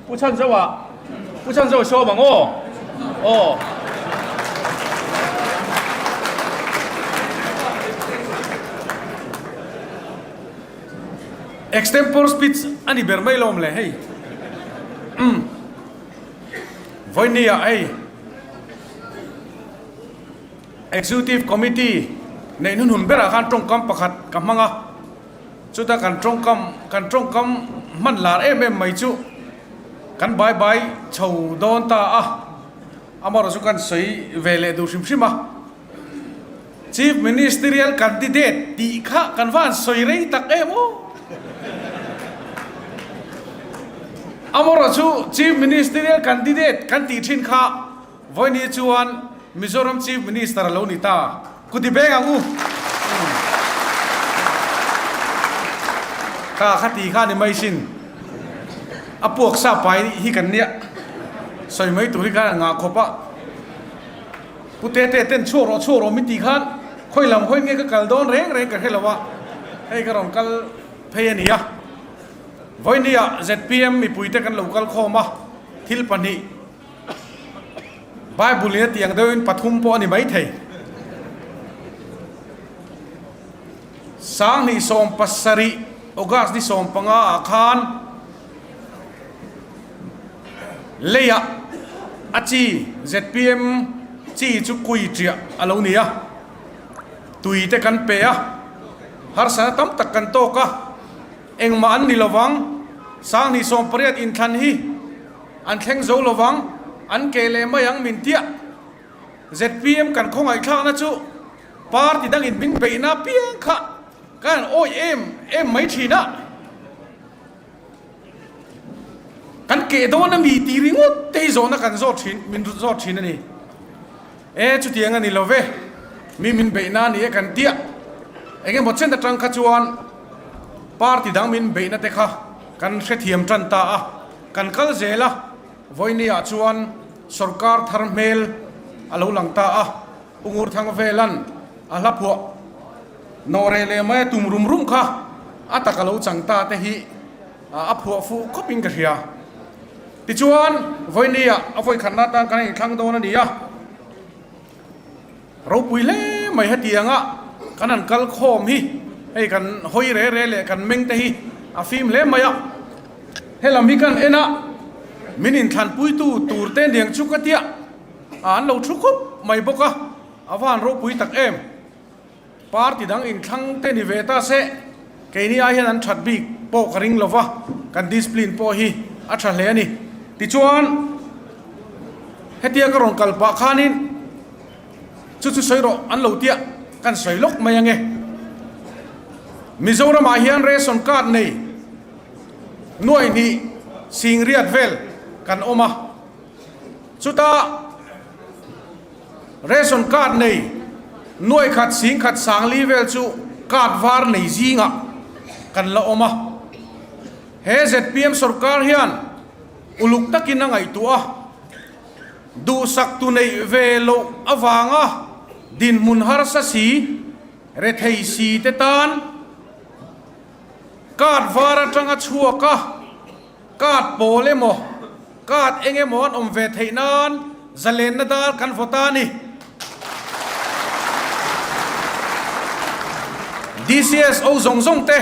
Pu Chhanzoa, Pu Chhanzoa sawm ang aw. Aw. Extempore speech a ni ber mai lawm le hei. Umm. Vawinia hei. Executive Committee neih hnunhun berah khan tawngkam pakhat ka hmang a, chuta kan tawngkam kan tawngkam hman lar em em mai chu kan bai bai chho dawn ta a, amaherawh chu kan sawi ve leh duh hrim hrim a. Chief Ministerial Candidate tih kha kan va han sawi rei tak em aw! Amaherawh chu Chief Ministerial Candidate kan tih thin kha Vawiini chuan Mizoram Chief Minister a lo ni ta. Kuti beng ang u. Ka kha ti kha ni mai sin. A puak sa pai hi kan nia. Sawi mai tur hi khan a ngah khawp a. Pu Tete ten chhuak rawh chhuak rawh min tih khan khawi lam hawi nge ka kal dawn reng reng ka hre lo a. Hei ka rawn kal phei a nia. Vawiini ah zpm mipuite kan lo kal khawm a. Thil pahnih. Bible in a tih ang deuhin pathum pawh a ni maithei. 2017 August ni 15 ah khan leiah a chi zpm chi chu kui ṭiah a lo ni a, tui te kan pe a, harsatna tam tak kan tawk a, engmah an ni lovang 2018 inthlan hi. An thleng zo lovang, an ke leh mai ang min tiah. Zpm kan khawngaihthlakna chu party dangin min beihna piang kha kan han awih em em mai thin a. Kan keh dawn a mi tih ringawt te hi zawhna kan zawt thin, min zawt thin a ni. E chutiang a ni lo ve, mi min beihna a ni e kan tiah. Eng emaw chen atang kha chuan party dang min beihna te kha kan hrethiam tan ta a. Kan kal zel a, vawinia chuan sawrkar thar hmel a lo lang ta a, Pu Ngurthang velan a hla phuah nawh reh leh mai a tum rum rum kha a tak a lo chang ta te hi a phuah fuh khawp in ka hria. Tichuan, vawinia a vawikhatna atan kan inthlang dawn a ni a, ropui hle mai hetianga kan han kal khawm hi hei kan hawi re re leh kan meng te hi a fim hle mai a, helam hi kan en a min inthlanpuitu tur te niang chu ka tia a an lo thu khup mai bawk a, a va han ropui tak em. Party dang inthlang te ni ve ta se keini ai hian an that bik pawh ka ring lova, kan discipline pawh hi a tha hle a ni. Tichuan hetia ka rawn kal pah khanin chu chu sawi rawh an lo tia kan sawi lawk mai ange. Mizoramah hian ration card nei nuaih hnih singriat vel kan awm a, chutah Ration card nei nuaih khat sing khat sang li vel chu card var nei zingah kan la awm a. He zpm sorkar hian uluk takin a ngaihtuah a, duhsak tu neih ve loh avanga dinhmun harsa si, rethei si te tan card var atanga chhuak a, Card pawl emaw, card eng emaw an awm ve theih nan zalenna dal kan vaw ta a ni. DCSO zawng zawng te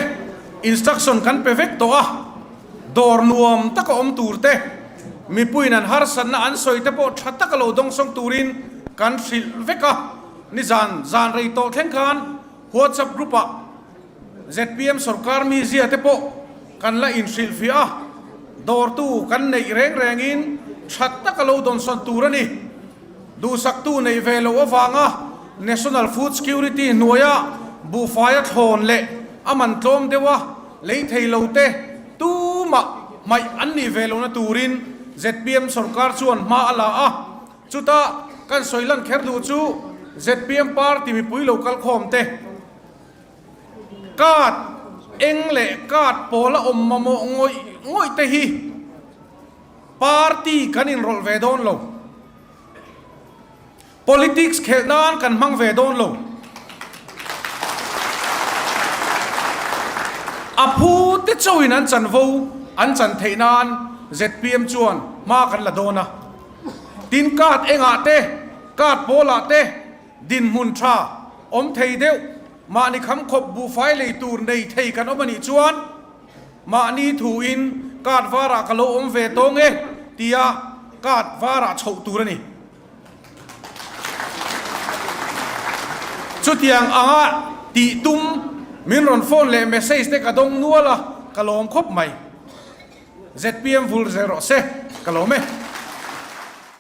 instruction kan pe vek tawh a, dawr nuam taka awm tur te, mipuiin an harsatna an sawi te pawh tha taka lo dawngsawng turin kan hrilh vek a. Nizan zan rei tawh thleng khan WhatsApp group ah Zpm sorkar mizia te pawh kan la inhrilhfiah a, dawrtu kan neih reng rengin that taka lo dawnsawn tur a ni. Duhsaktu neih ve loh avanga National Food Security hnuaia buhfaia thlawn leh a man tlawm deuha lei thei lo te tumah hmaih an nih ve lohna turin zpm sorkar chuan hma a la a, chutah kan sawi lan kher duh chu zpm party mipui lo kalkhawm te, Card eng leh card pawl a awm mamawh ngawih ngawih te hi party kan inrawlh ve dawn lo. Politics khelh nan kan hmang ve dawn lo. A phu te chauhin an chanvo an chan theih nan Zpm chuan hma kan la dawn a. Tin card engah te, card pawlah te dinhmun tha awm thei deuh, mahni kham khawp buhfai lei tur nei thei kan awm a nih chuan mahni thuin card varah ka lo awm ve tawng e tia card varah chhoh tur a ni. Chutiang anga tih tum min rawn phone leh message te ka dawng nual a, ka lawm khawp mai. Zpm vul zel rawh se, ka lawm e.